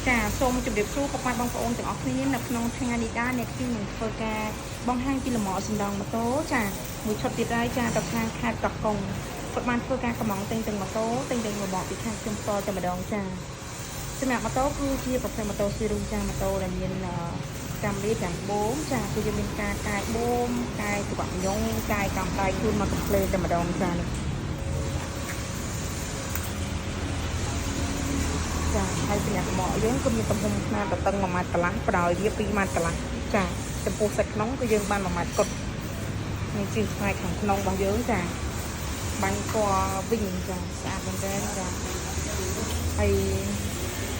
ចាសូមជម្រាបសួរពុកម៉ែបងប្អូនទាំងអស់គ្នានៅក្នុងថ្ងៃនេះដែរអ្នកខ្ញុំនឹងធ្វើការបង្ហាញពីលម្អសណ្ដងម៉ូតូចាមួយឈុតទៀតដែរចាទៅខាងខេត្តកោះកុងគាត់បានធ្វើការកម្មង់ទិញទាំងម៉ូតូទិញទាំងលម្អពីខាងខ្ញុំផ្ទាល់តែម្ដងចាសម្រាប់ម៉ូតូគឺជាប្រភេទម៉ូតូស៊ីរុងចាម៉ូតូដែលមានកាំលីទាំងបូមចាគឺយើងមានការកាយបូមកែក្បាក់ញងកាយកំដៃជូនមកកំភ្លេតែម្ដងចានេះ ចាហើយសម្រាប់មកយើងគឺមានទំហំខ្នាតទទឹង1ម៉ែត្រកន្លះប្រដោយវា2ម៉ែត្រកន្លះចាចំពោះសាច់ក្នុងគឺយើងបាន1ម៉ែត្រគត់នេះជាផ្នែកខាងក្នុងរបស់យើងចាបាញ់ពណ៌វិញចាស្អាតមែនទែនចាហើយ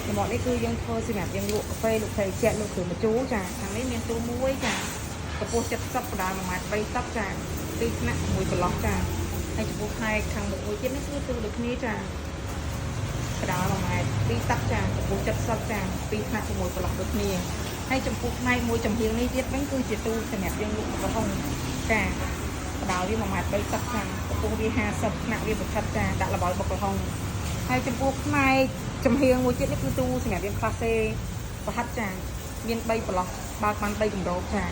លំនេះគឺយើងធ្វើសម្រាប់យើងលក់កាហ្វេលក់ភេសជ្ជៈលក់គ្រឿងម្ជូរចាខាងនេះមានទូមួយចាកម្ពស់70ប្រដាល់1ម៉ែត្រ3តឹកចាពីរថ្នាក់6ប្រឡោះចាហើយចំពោះផ្នែកខាងមុខមួយទៀតនេះគឺទូដូចគ្នាចា កដាល1ម៉ែត្រ2ទឹកចាកម្ពស់70ចា2ថ្នាក់6ប្រឡោះដូចគ្នាហើយចំពោះផ្នែកមួយចំហៀងនេះទៀតវិញគឺជាទូសម្រាប់យើងលក់កំហុងចាកដាលវា1ម៉ែត្រ3ទឹកចាកម្ពស់វា50ថ្នាក់វាប្រឆិតចាដាក់លបោយបុកកំហុងហើយចំពោះផ្នែកចំហៀងមួយទៀតនេះគឺទូសម្រាប់យើងក្លាសេប្រហិតចាមាន3ប្រឡោះបើកបាន3គម្របចា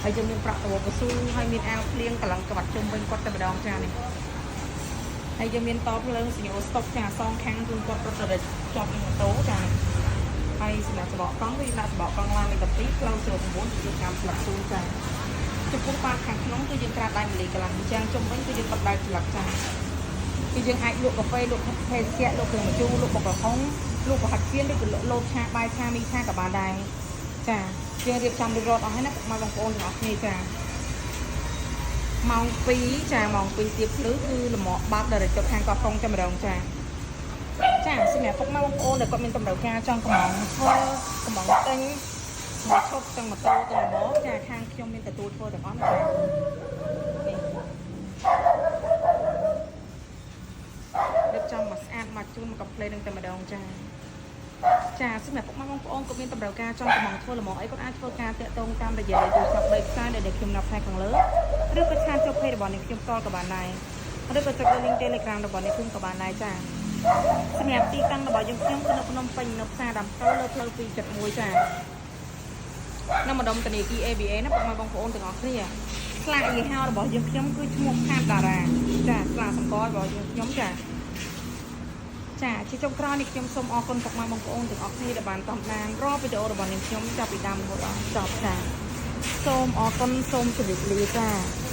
ហើយយើងមានប្រាក់តបកស៊ូហើយមានអាវភ្លៀងកន្លងក្បាត់ជុំវិញគាត់តែម្ដងចានេះ ហើយយើងមានតភ្លើងសញ្ញាស្តុកចាសងខាងជូនគាត់រត់ទៅជាប់នឹងម៉ូតូចាហើយសម្រាប់សបកកង់គឺដាក់សបកកង់ឡានលេខ12ផ្លូវ09គឺតាមស្លាកជូនចាចំពោះបាតខាងក្នុងគឺយើងក្រាបដៃមលីកន្លះអញ្ចឹងជុំវិញគឺយើងបិទដៃស្លឹកចាគឺយើងអាចលក់កាហ្វេលក់ភេសជ្ជៈលក់គ្រឿងម្ជូរលក់បុកល្ហុងលក់ប្រហិតចៀនឬក៏លក់លោតឆាបាយឆាមីឆាក៏បានដែរចាយើងរៀបចំរួចរាល់អស់ហើយណាពុកម៉ែបងប្អូនទាំងអស់គ្នាចាម៉ោង2ចាម៉ោង2ទៀបភ្លឺគឺលំបើកដល់រចខាងកោះកុងតែម្ដងចា ចាសម្រាប់ពុកម៉ែបងប្អូនដែលគាត់មានតម្រូវការចង់កំងធ្វើកំងទិញមួយឈុតទាំងម៉ូតូទាំងលំចាខាងខ្ញុំមានទទួលធ្វើទាំងអស់ចានេះរៀបចំមកស្អាតមកជូនមកកំភ្លេនឹងតែម្ដងចាចាសម្រាប់ពុកម៉ែបងប្អូនក៏មានតម្រូវការចង់កំងធ្វើលំអីគាត់អាចធ្វើការតាក់ទងតាមរយៈលេខទូរស័ព្ទ3ខ្សែដែលខ្ញុំណាប់ផ្នែកខាងលើឬក៏ឆាតចូល page របស់នេះខ្ញុំផ្ទាល់ក៏បានដែរឬក៏ចុចលើ link Telegram របស់នេះខ្ញុំក៏បានដែរចាសម្រាប់ទីតាំងរបស់យើងខ្ញុំគឺនៅភ្នំពេញនៅផ្សារដើមតូលើផ្លូវ271ចានៅម្ដុំធនាគារ ABA ណាពុកម៉ែបងប្អូនទាំងអស់គ្នាស្លាកយីហោរបស់យើងខ្ញុំគឺឈ្មោះខាតតារាចាស្លាកសម្គាល់របស់យើងខ្ញុំចាចាជាចុងក្រោយនេះខ្ញុំសូមអរគុណពុកម៉ែបងប្អូនទាំងអស់គ្នាដែលបានតាមដានរាល់វីដេអូរបស់នាងខ្ញុំចាប់ពីដើមរហូតដល់ចប់ចាសូមអរគុណសូមជម្រាបលាចា។